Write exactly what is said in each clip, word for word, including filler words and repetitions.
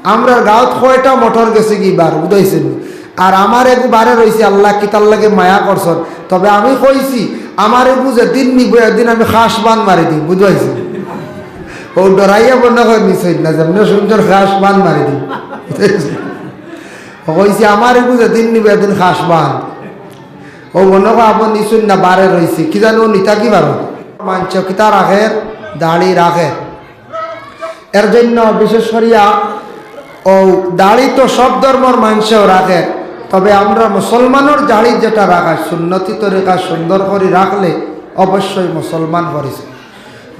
আমরার গাঁওত কয়টা মোটর গেছেগি বার, বুঝাইছেন? আর আমার এগু বারে রইছে, আল্লায় কিতার লাগি মায়া করছইন। তবে আমি কইছি, আমার এগু যেদিন নিবো, এদিন আমি খাস বান মারি দিমু, বুঝাইছেন? অউ ডরাইয়া মনো কয় নিছইন না, যেমনে শুনছইন খাস বান মারি দিমু, বুঝাইছেন? অউ কইছি, আমার এগু যেদিন নিবো, এদিন খাস বান। অউ মনো কয় আবো নিছইন না, বারে রইছে, কি জানো নিতা কি বারো। মানষে কিতা রাখের, দাড়ি রাখের। এর জন্য বিশেষ করিয়া অউ দাড়ি তো সব ধর্মর মানষেও রাখের, তবে আমরা মুসলমানর দাড়ি যেটা রাখা সুন্নতি তরিকা সুন্দর করি রাখলে অবশ্যই মুসলমান পরিচয়।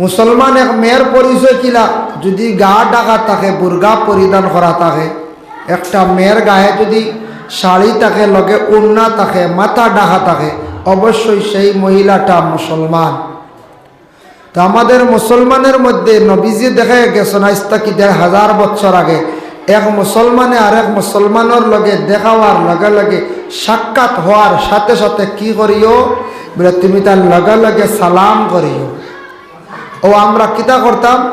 মুসলমান এক মেয়ের পরিচয় কিলা? যদি গা ঢাকা থাকে, বুরকা পরিধান করা থাকে, একটা মেয়ের গায়ে যদি শাড়ি থাকে, লগে উড়না থাকে, মাথা ঢাকা থাকে, অবশ্যই সেই মহিলাটা মুসলমান। তো আমাদের মুসলমানের মধ্যে নবীজি দেখা গেছেন আজ থাকি দেড় হাজার বছর আগে এক মুসলমানে আরেক মুসলমানর লগে দেখা হওয়ার লগে লগে, সাক্ষাৎ হওয়ার সাথে সাথে কি করিও? বলে, তুমি তার লগে লগে সালাম করিও। অউ আমরা কিতা করতাম?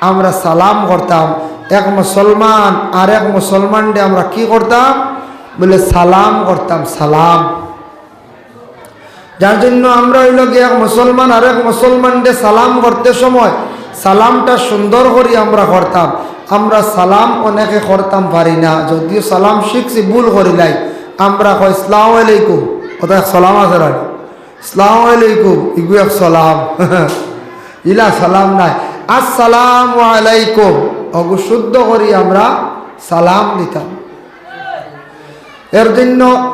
আমরা সালাম করতাম। এক মুসলমান আরেক মুসলমানরে আমরা কি করতাম? বলে, সালাম করতাম, সালাম। যার জন্য আমরা অইলো গিয়া এক মুসলমান আরেক মুসলমানরে সালাম করতে সময় সালামটা সুন্দর করি আমরা করতাম। আমরা সালাম অনেকে করতাম পারি না, যদিও সালাম শিখছি, ভুল করিলাই। আমরা কই, "আসসালামু আলাইকুম", অটা এক সালাম আছে না? "আসসালামু আলাইকুম", ইগু এক সালাম। ইলা সালাম নায়, "আসসালামু আলাইকুম", অগু শুদ্ধ করি আমরা সালাম দিতাম। এর জন্য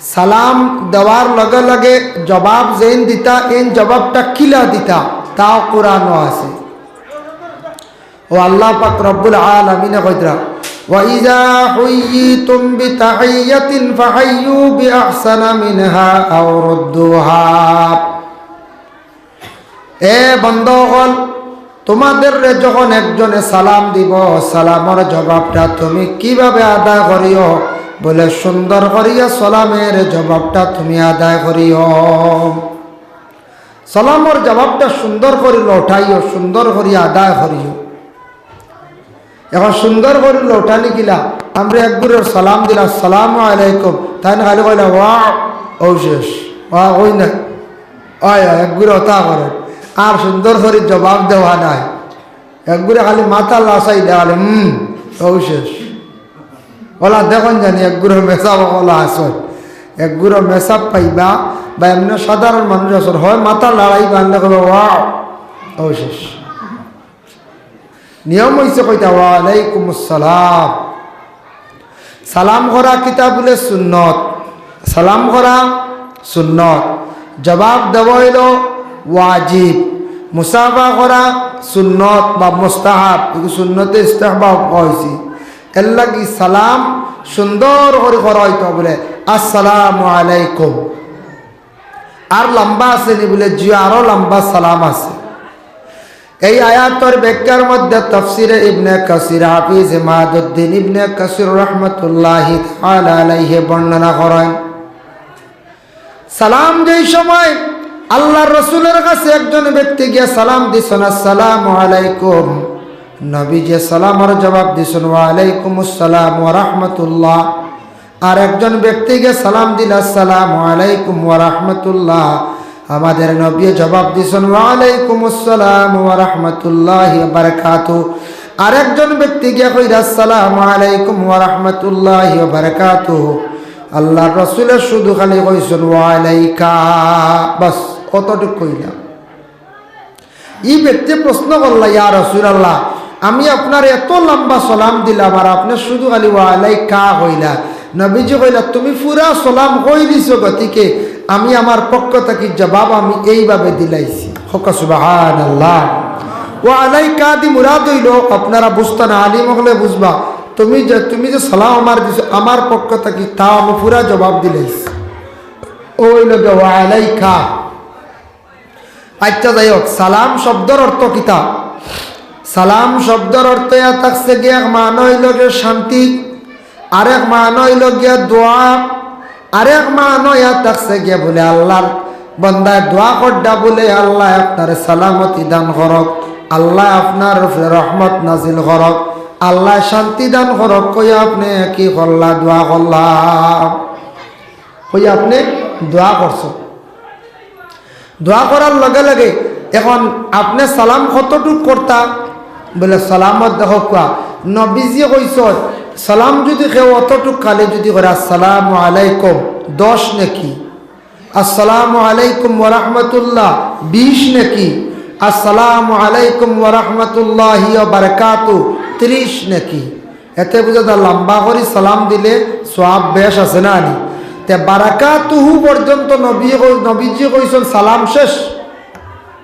সালাম দেওয়ার লগে লগে জবাব যেইন দিতা, এইন জবাবটা কিলা দিতা, তাও কোরআনো আছে। অউ আল্লাহ পাক রব্বুল আলামিনে কইতরা, "ওয়া ইযা হুয়্যিতুম বিতাহিয়্যাতিন ফাহাইয়ু বিআহসানা মিনহা আও রুদ্দুহা।" এ বন্দা অকল, তোমাদেররে যখন একজনে সালাম দিবো, সালামর জবাবটা তুমি কিভাবে আদায় করিও? বলে, সুন্দর করিয়া সালামের জবাবটা তুমি আদায় করিও। সালামর জবাবটা সুন্দর করি লউটাইও, সুন্দর করি আদায় করিও। এখন সুন্দর করি লউটানি কিলা? আমরা একগুরে সালাম দিলা, "আসসালামু আলাইকুম", তাইন খালি কইলা, "ওয়া", অউ শেষ। ওয়া কই না? অয়, অয়, একগুরে অতা করে। আর সুন্দর করি জবাব দেওয়া নাই। একগুরে খালি মাথা লাচাইলা, খালি, "হুম", অউ শেষ। অলা দেখইন জানি একগুরে মেসাব অকল আছে। একগুরে মেসাব পাইবা, বা এমনে সাধারণ মানুষ আছে, হয় মাথা লাড়াইবা, আনলে কইবা, "ওয়া", অউ শেষ। নিয়ম অইছে কইতা, "ওয়া আলাইকুমুস সালাম।" সালাম করা কিতা বলে? সুন্নত। সালাম করা সুন্নত। জবাব দেওয়া অইলো ওয়াজিব। মুসাফা করা সুন্নত বা মুস্তাহাব। ইগু সুন্নতে ইস্তেহবাব কইছি। এর লাগি সালাম সুন্দর করি করা অইতো বলে, "আসসালামু আলাইকুম।" আর লম্বা আছে নি বলে, জি, আরো লম্বা সালাম আছে। এই আয়াতর ব্যাখ্যার মধ্যে তফসিরে ইবনে কাসির, হাফিজ ইমাদুদ্দিন ইবনে কাসির রহমতুল্লাহি তাআলা আলাইহি বর্ণনা করেন, সালাম যেই সময় আল্লাহর রসুলের কাছে একজন ব্যক্তি গিয়া সালাম দিছইন, "আসসালামু আলাইকুম", নবীজি সালামর জবাব দিছইন, "ওয়া আলাইকুমুস সালাম ওয়া রাহমাতুল্লাহ।" আর একজন ব্যক্তিকে সালাম দিলা, "আসসালামু আলাইকুম ওয়া রাহমাতুল্লাহ।" আমাদের নবী জবাব দিছইন, "ওয়া আলাইকুমুস সালাম ওয়া রাহমাতুল্লাহি ওয়া বারাকাতুহু।" আরেকজন ব্যক্তি গিয়া কইরা, "আসসালামু আলাইকুম ওয়া রাহমাতুল্লাহি ওয়া বারাকাতুহু।" আল্লাহর রসুলে শুধু খালি কইছইন, "ওয়া আলাইকা।" বাস, অতটুক কইলা। ই ব্যক্তি প্রশ্ন করলা, "ইয়া রাসূলুল্লাহ, আমি আপনার এত লম্বা সালাম দিলাম, আর আপনি শুধু খালি ওয়া আলাইকা কইলা।" নবীজি কইলা, "তুমি পুরা সালাম কই দিছো, গতিকে আমি আমার পক্ষ থাকি জবাব আমি এইভাবে দিলাইছি।" কউক্কা সুবহানাল্লাহ। ওয়া আলাইকা দি মুরাদ অইলো, আপনারা বুঝতা না, আলিম অকলে বুঝবা। তুমি যে, তুমি যে সালাম আমার দিছো, আমার পক্ষ থাকি তাও আমি পুরা জবাব দিলাইছি। অউ অইলো গিয়া ওয়া আলাইকা। আচ্ছা, যাই হোক, সালাম শব্দর অর্থ কিতা? সালাম শব্দর অর্থ ইয়া থাকছে গিয়া, এক মানা অইলো গিয়া শান্তি, আরেক মানা অইলো গিয়া দোয়া, আরেক মানা ইয়া থাকছে গিয়া বলে আল্লাহর বন্দায় দোয়া করডা বলে, "আল্লাহ আপনারে সালামতি দান করউক, আল্লাহ আপনার উপরে রহমত নাজিল করউক।" আল্লায় শান্তি দান করউক, কইয়া আপনে কি করলা? দোয়া করলা। কইয়া আপনে দোয়া করছো। দোয়া করার লগে লগে এখন আপনে সালাম কতটুক করতা? বলে, সালামর দেখউক্কা, নবীজিয়ে কইছইন, সালাম যুদি কেউ অতটুক খালি যুদি করে, আসসালামু আলাইকুম, দশ নেকি, আসসালামু আলাইকুম ওয়া রাহমাতুল্লাহ, বিশ নেকি, আসসালামু আলাইকুম ওয়া রাহমাতুল্লাহি ওয়া বারাকাতু, ত্রিশ নেকি। এতে বুঝা যায়, লম্বা করি সালাম দিলে সওয়াব বেশ আছে না নি? তে বারাকাতুহু পর্যন্ত নবী কই-, নবীজি কইছইন সালাম শেষ,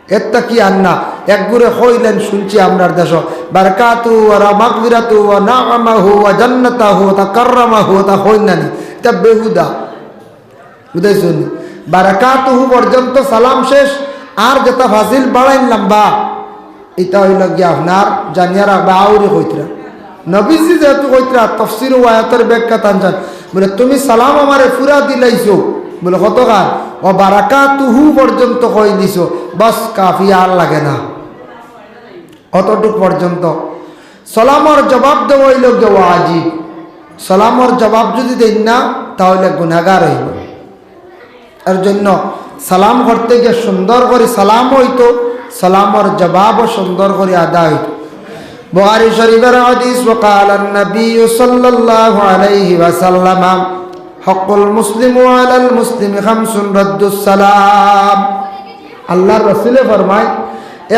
এর থাকি আর না। একগুরে কইলেন, শুনছি আমরার দেশো, বারাকাতু ওয়া রা-, মাগফিরাতু ওয়া নামাহু ওয়া জান্নাতাহু ওয়া তাকাররামাহু, তা কইন না নি? ইটা বেহুদা। বুঝাইছইন নি? বারাকাতুহু পর্যন্ত সালাম শেষ, আর যেটা ফাজিল বাড়াইন লম্বা, ইটা অইলো গিয়া আপনার জানিয়া রাখবা, আউরি কইতরা। নবীজি যেহেতু কইতরা, তফসির ও আয়াতর ব্যাখ্যা তান জান। বলে, তুমি সালাম আমারে পুরা দিলাইছো। বলে, কতখান? ও বারাকাতুহু পর্যন্ত কই দিছো, বাস কাফি, আর লাগে না। অতটুক পর্যন্ত। সালামর জবাব দেওয়া অইলো গিয়া ওয়াজিব। সালামর জবাব যুদি দেইন না, তাহলে গুনাগার অইবো। এর জন্য সালাম করতে গিয়া সুন্দর করি সালাম অইতো, সালামর জবাবও সুন্দর করি আদায় অইতো। বুখারী শরীফর হাদিস, ওয়া ক্বালান নাবিয়্যু সাল্লাল্লাহু আলাইহি ওয়াসাল্লাম, হাক্কুল মুসলিমি আলাল মুসলিমি খামসুন, রাদ্দুস সালাম। আল্লাহর রসুলে ফরমায়,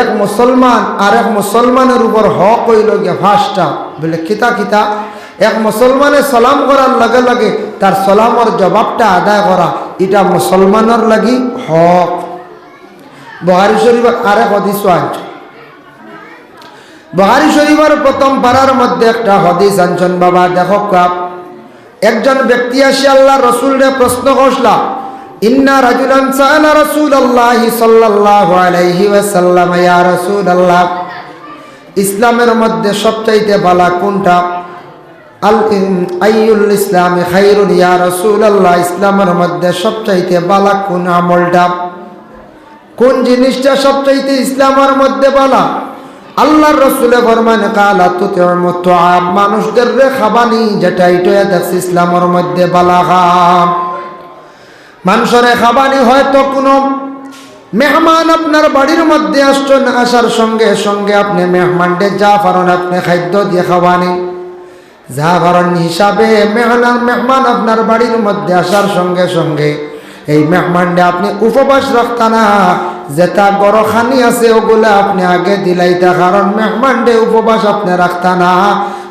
এক মুসলমান আরেক মুসলমানর উপর হক অইলো গিয়া পাঁচটা। বলে, কিতা কিতা? এক মুসলমানে সালাম করার লগে লগে তার সালামর জবাবটা আদায় করা, ইটা মুসলমানর লাগি হক। বুখারী শরীফর আরেক হাদিসও আনছইন। বুখারী শরীফর প্রথম পারার মধ্যে একটা হাদিস আনছইন, বাবা, দেখউক্কা, একজন ব্যক্তি আসি আল্লাহর রসুলরে প্রশ্ন করছলা, ইন্না রাজুলান সাআলা রাসূলাল্লাহি সাল্লাল্লাহু আলাইহি ওয়াসাল্লাম, ইয়া রাসূলাল্লাহ, ইসলামের মধ্যে সবচাইতে বালা কোনটা? আল ইম-, আইয়ুল ইসলামি খাইরুন, ইয়া রাসূলাল্লাহ, ইসলামের মধ্যে সবচাইতে বালা কোন আমলটা? কোন জিনিসটা সবচাইতে ইসলামের মধ্যে বালা? আল্লাহর রসুলে ফরমাইন, ক্বালা তুতইমুত তাআম, মানুষদেররে খাবানি, যেটা ইটা অইয়া দেখছি ইসলামের মধ্যে বালা কাম। মানুষরে খাবানি, হয়তো কুনু মেহমান আপনার বাড়ির মধ্যে আসছইন, আসার সঙ্গে সঙ্গে আপনে মেহমানরে যা পারইন আপনে খাদ্য দিয়া খাবানি। যা পারইন হিসাবে মেহমান, মেহমান আপনার বাড়ির মধ্যে আসার সঙ্গে সঙ্গে এই মেহমানরে আপনে উপবাস রাখতা না, যেটা ঘরো খানি আছে ওগুলা আপনে আগে দিলাইতা, কারণ মেহমানরে উপবাস আপনে রাখতা না,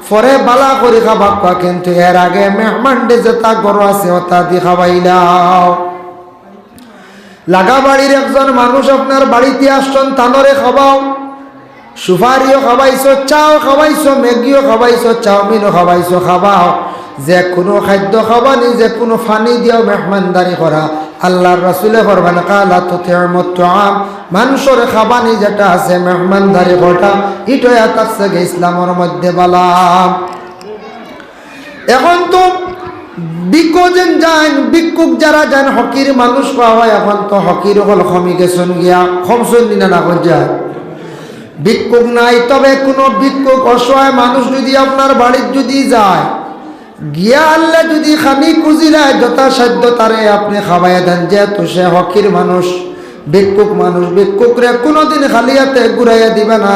পরে বালা করি খাবাউক্কা, কিন্তু এর আগে মেহমানরে যেটা ঘরো আছে ওটা দি খাবাইলাও। লাগা বাড়ির একজন মানুষ আপনার বাড়িতে আসছইন, তানরে খাবাও। সুপারিও খাবাইছো, চাও খাবাইছো, ম্যাগিও খাবাইছো, চাউমিনও খাবাইছো, খাবাও। যে কুনু খাদ্য খাবানি, যে কুনু পানি দিয়াও মেহমানদারি করা। আল্লাহর রসুলে ফরমাইন, ক্বালা তুতইমুত তাআম, মানুষরে খাবানি যেটা আছে, মেহমানদারি করা, ইটা অইয়া থাকছে গি ইসলামের মধ্যে বালা। এখন তো ভিক্ষু যেন যাইন, ভিক্ষুক যারা যাইন, ফকির মানুষ পাওয়া, এখন তো ফকির অকল কমি গেছইন গিয়া, কমছইন নি না, না কই যায়? ভিক্ষুক নাই, তবে কুনু ভিক্ষুক অসহায় মানুষ যুদি আপনার বাড়িত যুদি যায়, গিয়া আল্লায় যুদি খানি খুজিলায়, যথাসাধ্য তারে আপনে খাবাইয়া দেন, যেহেতু সে ফকির মানুষ, ভিক্ষুক মানুষ, ভিক্ষুকরে কুনুদিন খালি আতে ঘুরাইয়া দিবা না,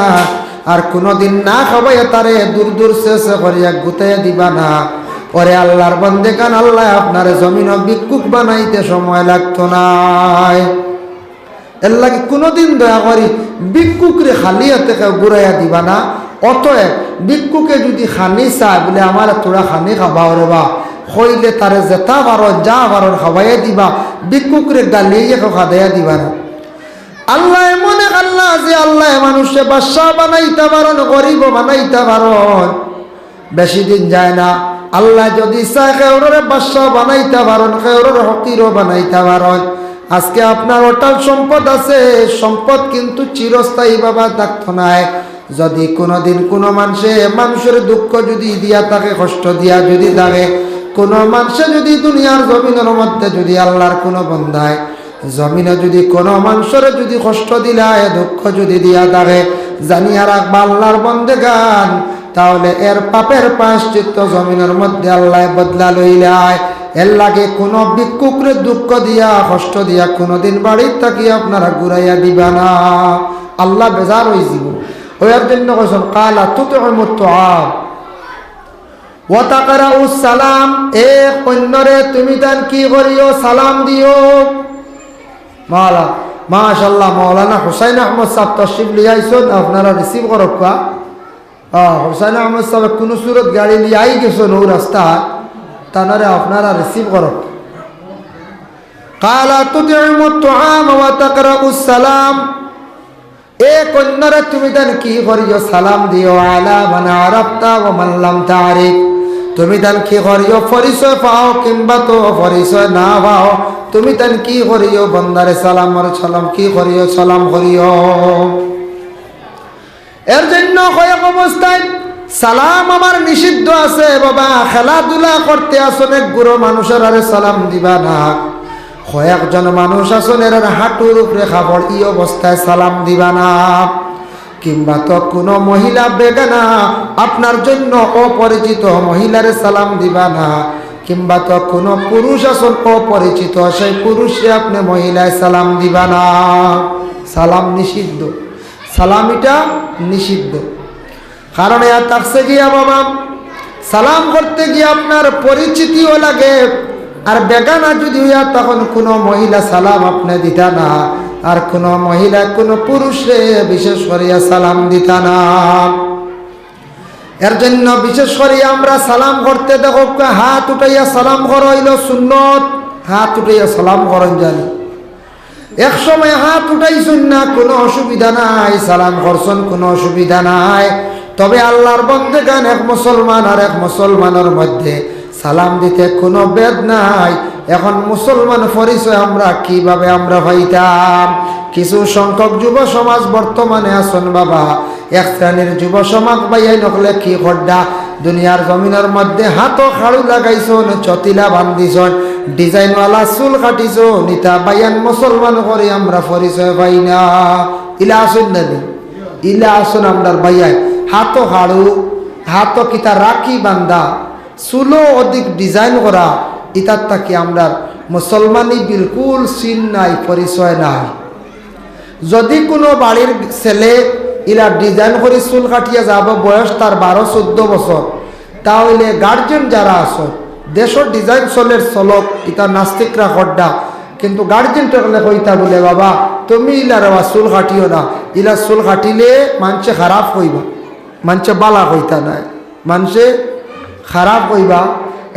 আর কুনুদিন না খাবাইয়া তারে দূর দূর ছেছে করিয়া গুতাইয়া দিবা না। ওরে আল্লাহর বন্দেগান, আল্লায় আপনারে জমিনো ভিক্ষুক বানাইতে সময় লাগতো নায়। এরলাগি কুনুদিন দয়া করি ভিক্ষুকরে খালি আতে কেউ ঘুরাইয়া দিবা না। অতএব ভিক্ষুকে যুদি খানি চায়, বলে, "আমারে থুড়া খানি খাবাও রে বা," কইলে তারে যেটা পারইন, যা পারইন খাবাইয়া দিবা, ভিক্ষুকরে গালিয়া কেউ খাদাইয়া দিবা না। আল্লায় এমন এক আল্লাহ, যে আল্লায় মানুষরে বাদশা বানাইতা পারইন, গরিবও বানাইতা পারইন। বেশি দিন যায় না, আল্লায় যুদি চায় কেউররে বাদশা বানাইতা পারইন, কেউররে ফকিরও বানাইতা পারইন। আজকে আপনার অঢাল সম্পদ আছে, সম্পদ কিন্তু চিরস্থায়ী ভাবে থাকতো নায়। যুদি কুনুদিন কুনু মানষে, মানষর দুঃখ যুদি দিয়া থাকে, কষ্ট দিয়া যুদি থাকে, কুনু মানষে যুদি দুনিয়ার জমিনর মধ্যে যুদি আল্লাহর কুনু বন্দায় জমিনো যুদি কুনু মানষরে যুদি কষ্ট দিলায়, দুঃখ যুদি দিয়া থাকে, জানিয়া রাখবা আল্লাহর বন্দেগান, তাহলে এর পাপের প্রায়শ্চিত্ত জমিনর মধ্যে আল্লায় বদলা লইলায়। এর লাগি কুনু ভিক্ষুকরে দুঃখ দিয়া, কষ্ট দিয়া কুনুদিন বাড়িত থাকি আপনারা ঘুরাইয়া দিবা না, আল্লা বেজার অইযিবো। অউ এর জন্য কইছইন, "কালা তুতইমুত তাআম ওয়া তাকরাউস সালাম।" এক অইন্যরে তুমি তান কি করিও? সালাম দিও। মালা-, মাশাআল্লাহ, মাওলানা হুসাইন আহমদ সাব তশরিফ লইয়া আইছইন, আপনারা receive করউক্কা। আহ, হুসাইন আহমদ সাব কুনু সুরত গাড়ি লইয়া আইগেছইন অউ রাস্তা, তানরে আপনারা receive করউক্কা। কালা তুতইমুত তাআম ওয়া তাকরাউস সালাম। এক অইন্যরে তুমি তান কি করিও? সালাম দিও। আলা মান আরাফতা ওয়া মান লাম তারিফ। তুমি তান কি করিও? পরিচয় পাও কিংবা তো পরিচয় না পাও, তুমি তান কি করিও? বন্দারে সালামর সালাম কি করিও? সালাম করিও। এর জন্য কয়েক অবস্থায় সালাম আমার নিষিদ্ধ আছে বাবা। খেলাধুলা করতে আছইন, এক গুরু মানুষর আরে সালাম দিবা না। কয়েকজন মানুষ আছইন, এরার হাঁটুর উপরে কাপড়, ই অবস্থায় সালাম দিবা না। কিংবা তো কুনু মহিলা বেগানা, আপনার জন্য অপরিচিত মহিলারে সালাম দিবা না। কিংবা তো কুনু পুরুষ আছইন অপরিচিত, সেই পুরুষরে আপনে মহিলায় সালাম দিবা না। সালাম নিষিদ্ধ। সালাম ইটা নিষিদ্ধ। কারণ ইয়া থাকছে গিয়া বাবা, সালাম করতে গিয়া আপনার পরিচিতিও লাগে। আর বেগানা যুদি অইয়া তখন কুনু মহিলা সালাম আপনে দিতা না, আর কুনু মহিলা কুনু পুরুষরে বিশেষ করিয়া সালাম দিতা না। এর জন্য বিশেষ করিয়া আমরা সালাম করতে দেখউক্কা, হাত উঠাইয়া সালাম করা অইলো সুন্নত। হাত উঠাইয়া সালাম করইন জানি। এক সময় হাত উঠাইছইন না, কুনু অসুবিধা নাই, সালাম করছইন, কুনু অসুবিধা নাই। তবে আল্লার বন্দেগান এক মুসলমান আর এক মুসলমানর মধ্যে সালাম দিতে কুনু ভেদ নাই। এখন মুসলমান পরিচয় আমরা কিভাবে আমরা পাইতাম? কিছু সংখ্যক যুব সমাজ বর্তমানে আছইন বাবা, এক শ্রেণীর যুব সমাজ ভাইয়াইন অকলে কি কররা, দুনিয়ার জমিনর মধ্যে হাতো খাড়ু লাগাইছইন, চতিলা বান্ধিছইন, design ওয়ালা চুল কাটিছইন, ইতা ভাইয়াইন মুসলমান করি আমরা পরিচয় পাই না। ইলা আছইন না নি? ইলা আছইন আমরার ভাইয়াইন, হাতো খাড়ু, হাতো কিতা রাখি বান্ধা, চুলো অধিক design করা, ইতার থাকি আমরার মুসলমানি বিলকুল চিন নাই, পরিচয় নাই। যুদি কুনু বাড়ির ছেলে ইলা design করি চুল কাটিয়া যাইবো, বয়স তার বারো চৌদ্দ বছর, তা অইলে guardian যারা আছইন, দেশো design চলের চলউক, ইতা নাস্তিকরা কররা, কিন্তু guardian থাকলে কইতা বুলে, "বাবা, তুমি ইলা রেবা চুল কাটিও না, ইলা চুল কাটিলে মানষে খারাপ কইবা, মানষে বালা কইতা নায়।" মানষে খারাপ কইবা,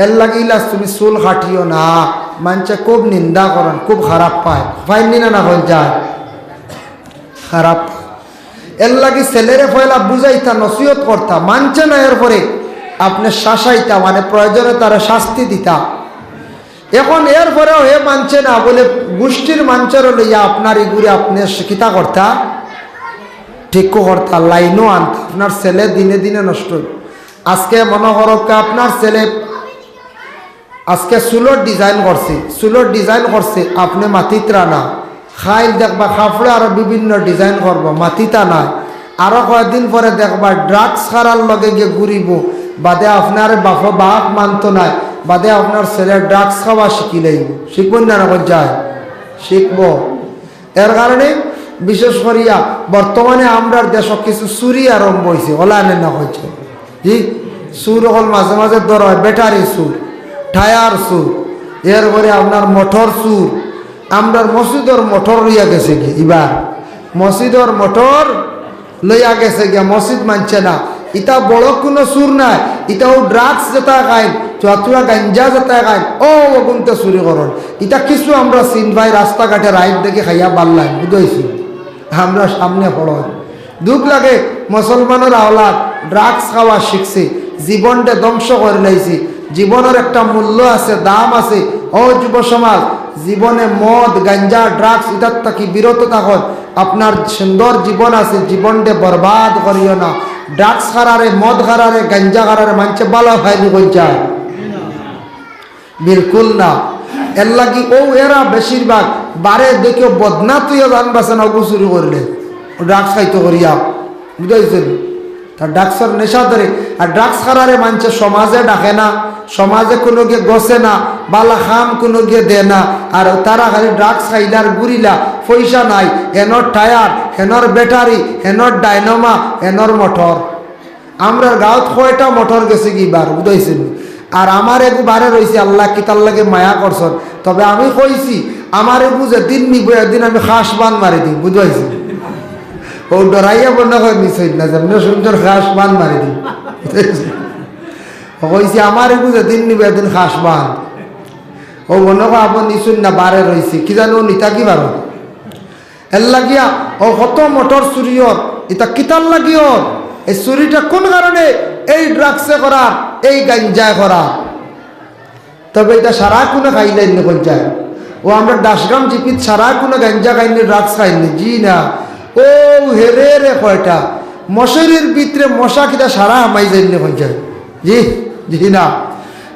এর লাগি ইলা তুমি চুল কাটিও না। মানষে খুব নিন্দা করইন, খুব খারাপ পায়। পাইন নি না, না কইন যায়? খারাপ। এর লাগি ছেলেরে পয়লা বুঝাইতা, নসিহত করতা, মানছে না, এরপরে আপনে শাসাইতা, মানে প্রয়োজনে তারে শাস্তি দিতা। এখন এরপরেও হে মানছে না বুলে, গোষ্ঠীর মানষরে লইয়া আপনার ইগুরে আপনে কিতা করতা, ঠিক করতা, লাইনো আনতা, আপনার ছেলে দিনে দিনে নষ্ট অইবো। আজকে মনো করউক্কা আপনার ছেলে আজকে চুলর design করছে, চুলর design করছে, আপনে মাতিত্রা না, কাইল দেখবা কাপড়ে আরো বিভিন্ন design করবো, মাতিতা নায়। আরো কয়দিন পরে দেখবা drugs খারার লগে গিয়া ঘুরিবো, বাদে আপনার বাফ, বাফ মানতো নায়, বাদে আপনার ছেলে drugs খাওয়া শিখিলাইবো। শিখবো না, না কইন যায়? শিখবো। এর কারণে বিশেষ করিয়া বর্তমানে আমরার দেশো কিছু চুরি আরম্ভ অইছে, অলা নি না কইছে? জি, চুর অকল মাঝে মাঝে ধরা অয়, battery চুর, tyre চুর, এরপরে আপনার motor চুর। আমরার মসজিদর motor লইয়া গেছে গি, ইবার মসজিদর motor লইয়া গেছে গিয়া, মসজিদ মানছে না। ইতা বড় কুনু চুর নায়, ইতা অউ drugs যেতা খাইন, চুয়াচুয়া গাঞ্জা যেতা খাইন, অউ অগুন্তে চুরি করইন। ইতা কিছু আমরা চিন পাই, রাস্তাঘাটে রাইত দেখি খাইয়া বাল্লাইন, বুঝাইছি? আমরা সামনে পড়ইন। দুখ লাগে, মুসলমানর আওলাদ drugs খাওয়া শিখছে, জীবনটা ধ্বংস করিলাইছে। জীবনর একটা মূল্য আছে, দাম আছে। ও যুব সমাজ, জীবনে মদ, গাঞ্জা, drugs ইতার থাকি বিরত থাকো। আপনার সুন্দর জীবন আছে, জীবনটা বরবাদ করিও না। Drugs খারারে, মদ খারারে, গাঞ্জা খারারে মানষে বালা পায় নি কইন যায়? বিলকুল না। এর লাগি অউ এরা বেশিরভাগ বারে দেখিও বদনা তুইও জান বাঁচে না, অগু চুরি করিলে, drugs খাইতো করিয়া, বুঝাইছে নি? আর ড্রাগসর নেশা ধরে, আর ড্রাগস খারারে মানষে সমাজে ডাকে না, সমাজে কুনুগিয়ে গছে না, বালা কাম কুনুগিয়ে দে না, আর তারা খালি ড্রাগস খাইলা আর ঘুরিলা, পয়সা নাই, হেনর টায়ার, হেনর ব্যাটারি, হেনর ডাইনামা, হেনর মোটর। আমরার গাঁওত কয়টা মোটর গেছেগি বার, বুঝাইছে নি? আর আমার এগু বারে রইছে, আল্লায় কিতার লাগি মায়া করছইন। তবে আমি কইছি, আমার এগু যেদিন নিবো, এদিন আমি খাস বান মারি দিমু, বুঝাইছে নি? অউ ডরাইয়া মনে কয় নিছইন না, যেমনে শুনছইন খাস বান মারি দিমু। বুঝাইছে নি? অউ কইছি, আমার এগু যেদিন নিবো, এদিন খাস বান। অউ মনে কয় আবো নিছইন না, বারে রইছে, কি জানো নিতা কি বারো। এর লাগিয়া অউ কত মোটর চুরি অর, ইতা কিতার লাগি অর? এই চুরিটা কুন কারণে? এই ড্রাগসে করার, এই গাঞ্জায় করার। তবে ইতা সারা কুনে খাইলাইন নি কইন চাই? অউ আমরার দাসগ্রাম জিপিত সারা কুনে গাঞ্জা খাইন নি, ড্রাগস খাইন নি? জি না। অউ হেরে রে কয়টা মশারির ভিতরে মশা কিতা সারা হামাই যাইন নি কইন চাই? জি, জি না।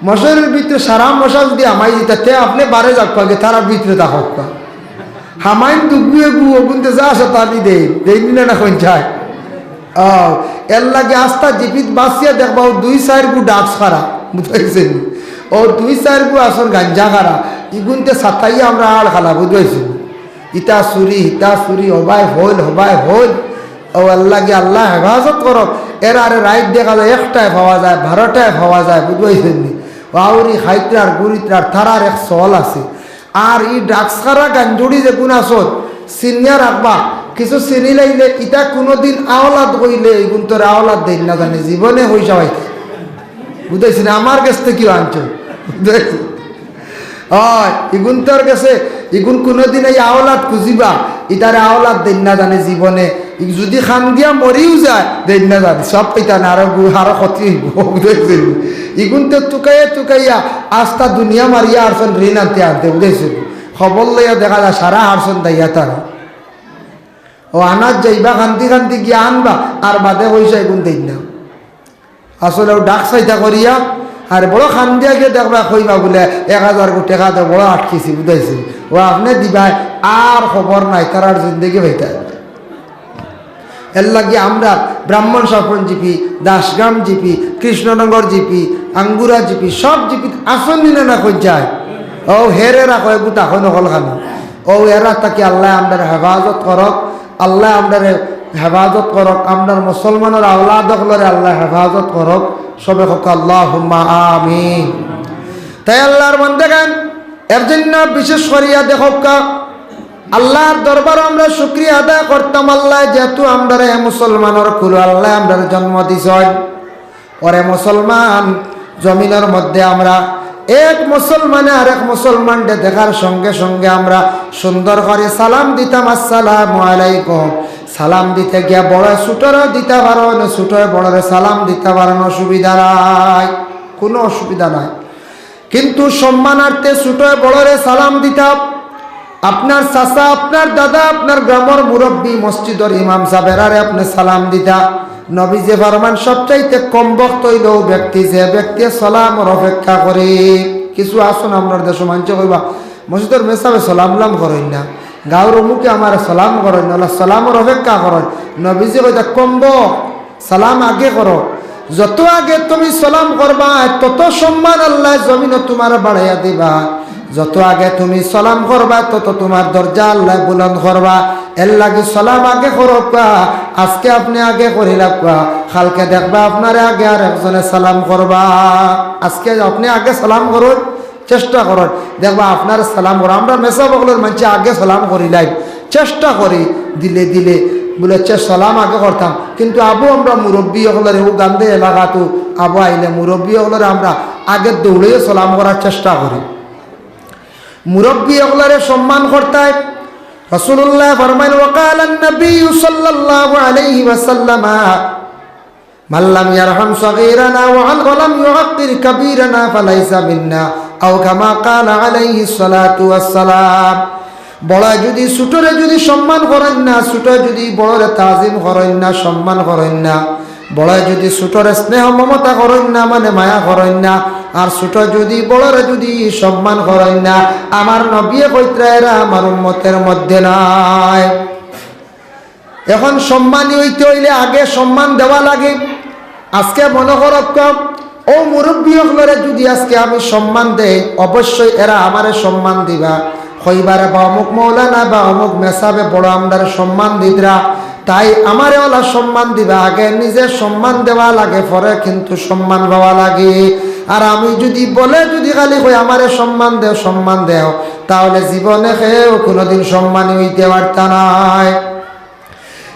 মশারির ভিতরে সারা মশা যুদি হামাই দিতা, তে আপনে বারে যাউক্কা, তারা ভিতরে থাকউক্কা। হামাইন দুগু এগু, অগুনতে যা আছে তা দি দেইন, দেইন নি না, না কইন চাই? অউ, এর লাগি আস্তা জিপিত বাছিয়া দেখবা, অউ দুই চাইর গু ড্রাগস খারা, বুঝাইছে নি? অউ দুই চাইর গু আছইন গাঞ্জা খারা, ইগুনতে সাতাইয়া আমরার আড় খালা, বুঝাইছে নি? ইতা চুরি, হিতা চুরি, হবায় হইল, হবায় হইল। অউ আল্লাহ গি, আল্লায় হেফাজত করউক। এরারে রাইত দেখা যায় একটায় পাওয়া যায়, বারোটায় পাওয়া যায়, বুঝাইছে নি? অউ আউরি খাইত্রার, ঘুরিত্রার, তারার এক চল আছে। আর ই ড্রাগস খারা গাঞ্জুড়ি যেগুন আছইন, চিনিয়া রাখবা, কিছু চিনিলাইলে ইতা কুনুদিন আওলাদ কইলে, ইগুনতরে আওলাদ দেইন না জানে, জীবনে পয়সা পাইতে। বুঝাইছি নি? আমার গেছ থাকিও আনছো। বুঝাইছি? অয়, ইগুনতর গেছে, ইগুন কুনুদিন এই আওলাদ খুজিবা, ইতারে আওলাদ দেইন না জানে জীবনে। ই যুদি কান্দিয়া মরিও যায়, দেইন না জানে, সব পাইতা না, আরো গু-, আরো ক্ষতি অইবো। বুঝাইছি নি? ইগুনতে তুকাইয়া তুকাইয়া আস্তা দুনিয়া মারিয়া হারছইন ঋণ আনতে আনতে, বুঝাইছি নি? খবর লইয়া দেখা যায় সারা হারছইন দাইয়া তারা। অউ আনাত যাইবা, কান্দি কান্দি গিয়া আনবা, আর বাদে পয়সা ইগুন দেইন না। আসলে অউ ড্রাগস খাইতা করিয়া, আর বড় কান্দিয়া গিয়া দেখবা কইবা বুলে, "এক হাজার গু টেকা দে, বড় আটকিছি, বুঝাইছি।" অউ আপনে দিবায়, আর খবর নাই, তারার জিন্দেগি পাইতা। এর লাগি আমরার ব্রাহ্মণ স্বপন জিপি, দাসগ্রাম জিপি, কৃষ্ণনগর জিপি, আঙ্গুরা জিপি, সব জিপিত আছইন নি না, না কইন চাই? অউ হেরে রাখো, এগু তাকো নকল খানো। অউ এরা থাকি আল্লায় আমরারে হেফাজত করউক, আল্লায় আমরারে হেফাজত করউক, আমরার মুসলমানর আওলাদ অকলরে আল্লায় হেফাজত করউক। সবে কউক্কা আল্লাহুম্মা আমিন। তাই আল্লার বান্দাগান, এর জন্য বিশেষ করিয়া দেখউক্কা, আল্লার দরবারো আমরা শুকরিয়া আদায় করতাম, আল্লায় যেহেতু আমরারে মুসলমানর কুলো আল্লায় আমরারে জন্ম দিছইন। ওরে মুসলমান, জমিনর মধ্যে আমরা এক মুসলমানে আরেক মুসলমানরে দেখার সঙ্গে সঙ্গে আমরা সুন্দর করি সালাম দিতাম, "আসসালামু আলাইকুম।" সালাম দিতে গিয়া বড়য় ছুটরে দিতা পারইন, ছুটয় বড়রে সালাম দিতা পারইন, অসুবিধা নাই, কুনু অসুবিধা নাই। কিন্তু সম্মানার্থে ছুটয় বড়রে সালাম দিতা, আপনার চাচা, আপনার দাদা, আপনার গ্রামর মুরব্বি, মসজিদর ইমাম সাব, এরারে আপনে সালাম দিতা। নবীজিয়ে ফরমাইন, সবচাইতে কমবখত অইলো অউ ব্যক্তি, যে ব্যক্তিয়ে সালামর অপেক্ষা করে। কিছু আছইন আমরার দেশো মানষে কইবা, "মসজিদর মেসাবে সালাম উলাম করইন না, গাঁওর অমুকে আমারে সালাম করইন না, অলা সালামর অপেক্ষা করইন।" নবীজিয়ে কইতা, কমবখত সালাম আগে করো। যত আগে তুমি সালাম করবায়, তত সম্মান আল্লায় জমিনো তুমার বাড়াইয়া দিবা। যত আগে তুমি সালাম করবায়, তত তুমার দরজা আল্লায় বুলন্দ করবা। এর লাগি সালাম আগে করউক্কা। আজকে আপনে আগে করিলাউক্কা, কালকে দেখবা আপনারে আগে আরেকজনে সালাম করবা। আজকে আপনে আগে সালাম করইন, চেষ্টা করইন, দেখবা আপনারে সালাম করইন। আমরা মেসাব অকলর মানষে আগে সালাম করিলাই, চেষ্টা করি দিলে দিলে, বুলে, "চে, সালাম আগে করতাম।" কিন্তু আবু আমরা মুরব্বি অকলরে, অউ গান্দে এলাকাত আবু আইলে মুরব্বি অকলরে আমরা আগে দৌড়াইয়া সালাম করার চেষ্টা করি। মুরব্বি অকলরে সম্মান করতায়। রাসূলুল্লায় ফরমাইন, "ওয়াকালান নবী সাল্লাল্লাহু আলাইহি ওয়াসাল্লাম, মান লাম ইয়ারহাম সগীরানা ওয়া আল-, ওয়া লাম ইউআক্কির কাবীরানা ফালাইসা মিন্না, আও কামা ক্বালা আলাইহিস সালাতু ওয়াস সালাম।" বড়য় যুদি ছুটরে যুদি সম্মান করইন না, ছুটয় যুদি বড়রে তাজিম করইন না, সম্মান করইন না, বড়য় যুদি ছুটরে স্নেহ মমতা করইন না, মানে মায়া করইন না, আর ছুটয় যুদি বড়রে যুদি সম্মান করইন না, আমার নবীয়ে কইতরা এরা আমার উম্মতের মধ্যে নাই। এখন সম্মানী অইতে অইলে আগে সম্মান দেওয়া লাগে। আজকে মনো করউক্কা, অউ মুরব্বি অকলরে যুদি আজকে আমি সম্মান দেই, অবশ্যই এরা আমারে সম্মান দিবা। কইবা রে বা অমুক মৌলানা বা অমুক মেসাবে বড় আমরারে সম্মান দিতরা, তাই আমারে অলা সম্মান দিবা। আগে নিজে সম্মান দেওয়া লাগে, পরে কিন্তু সম্মান পাওয়া লাগে। আর আমি যুদি বলে যুদি খালি কই আমারে সম্মান দেও, সম্মান দেও, তাহলে জীবনে কেউ কুনুদিন সম্মানী অইতে পারতা নায়।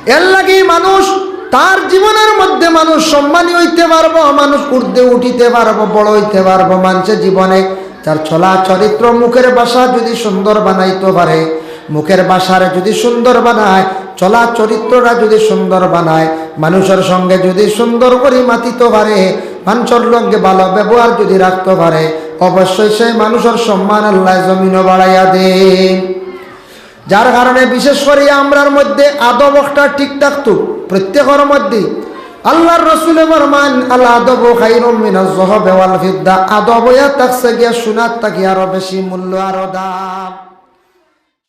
এরলাগি মানুষ তার জীবনর মধ্যে মানুষ সম্মানী অইতে পারবো, মানুষ ঊর্ধ্বে উঠিতে পারবো, বড় অইতে পারবো। মানষে জীবনে তার চলা চরিত্র, মুখর ভাষা যুদি সুন্দর বানাইতো পারে, মুখর ভাষারে যুদি সুন্দর বানায়, চলা চরিত্রটা যুদি সুন্দর বানায়, মানুষর সঙ্গে যুদি সুন্দর করি মাতিতো পারে, মানষর লগে ভালা ব্যবহার যুদি রাখতো পারে, অবশ্যই সেই মানুষর সম্মান আল্লায় জমিনো বাড়াইয়া দেইন। যার কারণে বিশেষ করি আমরার মধ্যে আদব একটা ঠিক থাকতো, প্রত্যেকর মধ্যে। আল্লার রসুলে ফরমান, "আল আদবু খাইরুম মিনাজ যাহাবি ওয়াল ফিদ্দা।" আদব অইয়া থাকছে গিয়া সোনার থাকি আরো বেশি মূল্য, আরো দাম।